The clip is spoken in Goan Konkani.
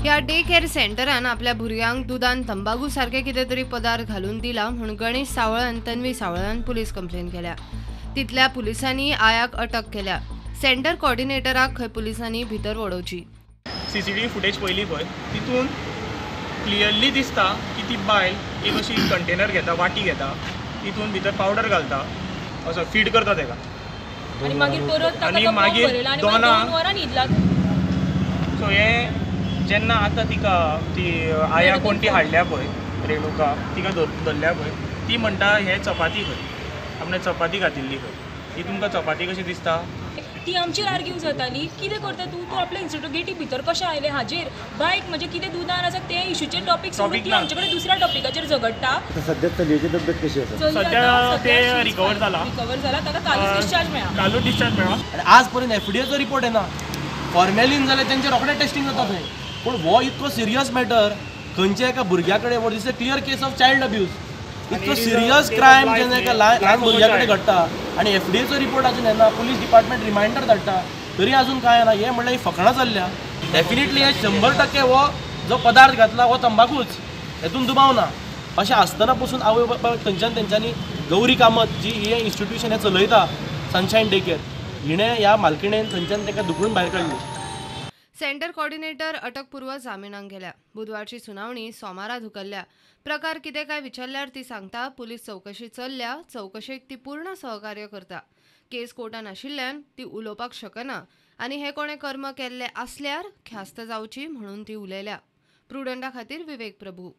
ह्या डे केअर सेंटरान आपल्या भुरग्यांक दुदान तंबाखू सारके कितें तरी पदार्थ घालून दिला म्हूण गणेश सावळ आनी तन्वी सावळान पुलीस कंप्लेन केल्या. तितल्या पुलिसांनी आयाक अटक केल्या. सेंटर कोऑर्डिनेटराक खंय पुलिसांनी भितर वडोवची. सीसीटीव्ही फुटेज पयली पळय, तितून क्लियरली दिसता की ती बायल एक अशी कंटेनर घेता, वाटी घेता, तितून भितर पावडर घालता, असो फीड करता तेका आनी मागीर परत आनी मागीर दोनां. सो हे जेन्ना आतां तिका ती आया कोण ती हाडल्या पळय, रेणुका, तिका धरल्या पळय, ती म्हणटा हे चपाती खंय, आपणे चपाती घातिल्ली खंय, ही तुमकां चपाती कशी दिसता. ती आमचेर आर्ग्यू जाताली, कितें करता तूं, तूं आपल्या इन्स्टिट्यूट गेटी भितर कशें आयलें, हाजेर बायक म्हणजे कितें दुदान आसा ते इशूचेर टॉपीक सोडून ती आमचे कडेन दुसऱ्या टॉपिकाचेर झगडटा. सद्या चलयेची तब्येत कशी आसा? सद्या ते रिकवर जाला, रिकवर जाला, ताका कालूच डिस्चार्ज मेळ्ळा, कालूच डिस्चार्ज मेळ्ळा. आनी आज पर्यंत एफडीएचो रिपोर्ट येना. फॉर्मेलीन जाल्यार तेंचे रोखडें टेस्टिंग जाता थंय, पूण हो इतको सिरियस मॅटर खंयच्या एका भुरग्या कडेन, what is a clear case of child abuse, इतको सिरियस क्रायम जेन्ना एका ल्हान भुरग्या कडेन घडटा आनी एफडीएचो रिपोर्ट अजून येना, पुलीस डिपार्टमेंट रिमायंडर धाडटा तरी अजून कांय ना, हें म्हणल्यार ही फकणां चल्ल्या. डेफिनेटली हे 100% हो जो पदार्थ घातला हो तंबाकूच, हेतून दुबाव ना. अशें आसतना पसून आवय बापाय थंयच्यान तेंच्यांनी गौरी कामत जी हें इन्स्टिट्यूशन हें चलयता सनशायन डे केअर, हिणें ह्या मालकिणेन थंयच्यान ताका धुकलून भायर काडली. सेंटर कोऑर्डिनेटर अटकपूर्व जामिनाक गेल्या. बुधवारची सुनावणी सोमारा धुकल्ल्या. प्रकार कितें काय विचारल्यार ती सांगता पुलीस चवकशी चल्ल्या, चवकशेक ती पूर्ण सहकार्य करता. केस कोर्टान आशिल्ल्यान ती उलोवपाक शकना आनी हे कोणें कर्म केल्ले आसल्यार ख्यास्त जावची म्हणून ती उलयल्या. प्रुडंटा खातीर विवेक प्रभू.